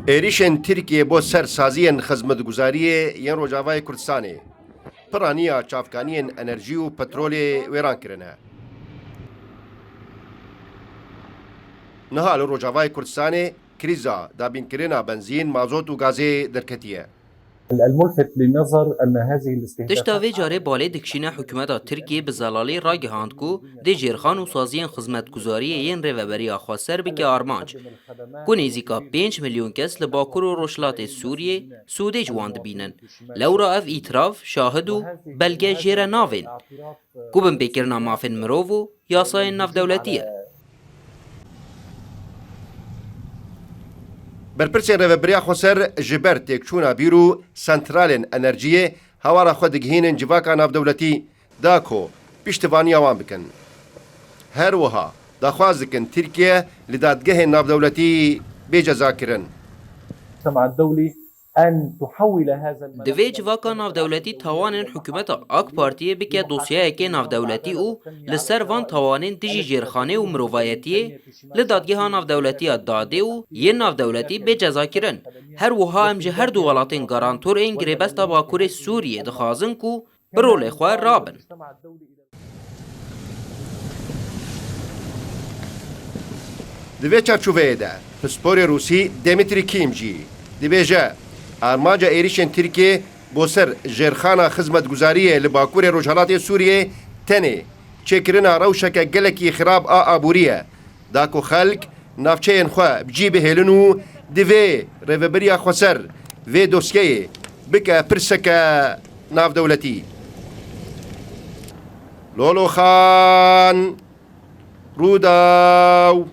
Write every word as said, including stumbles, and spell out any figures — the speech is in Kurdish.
Êrîşên Tirkiyê bo ser saziyên xizmetguzariyê yên Rojavayê Kurdistanê piraniya çavkaniyên enerjî û petrolê wêran kirine. Niha li Rojavayê Kurdistanê krîza dabînkirina benzîn, mazot û gazê derketiye. الملفت للنظر أن هذه الاستهدافات Tişta vê carê balê dikişîne, hikûmeta Tirkiyê bi zelalî ragihand ku dê jêrxan û saziyên xizmetguzariyê yên Rêveberiya Xweser bike armanc, ku nêzîka pênc milyon kes li Bakur û Rojhilatê Sûriyê sûdê ji wan dibînin. Lewra ev îtiraf, şahid û belge jê re navên, ku binpêkirina mafên mirov û yasayên navdewletî ye. Berpirsên Rêveberiya Xweser ji ber têkçûna bîr û santralên enerjiyê hawara xwe digihînin civaka navdewletî da ku piştevaniya wan bikin. Her wiha daxwaz dikin Tirkiye li dadgehên navdewletî bê cezakirin. المجتمع الدولي أن تحول هذا الملف Divê civaka navdewletî tawanên hikûmeta AK Partiyê bike dosyayekê navdewletî û li ser van tawanên dijî jêrxanê û mirovayetiyê li dadgeha navdewletî ya dadê û yên navdewletî bê cezakirin. Her wiha em ji her du welatên garantor ên girêbesta Bakurê Sûriyê dixwazin ku bi rolê xwe rabin. Di vê çarçoveyê de pisporê Rûsî Dmitry Kim jî dibêje, armanca êrîşên Tirkiyê bo ser jêrxana xizmetguzariyê li Bakurê Rojhelatê Sûriyê tenê çêkirina rewşeke gelekî xirab a aborî ye, da ku xelk navçeyên xwe bi cî bihêlin û divê Rêveberiya Xweser vê dosyeyê bike pirseke navdewletî. Lolo Xan, Rûdaw.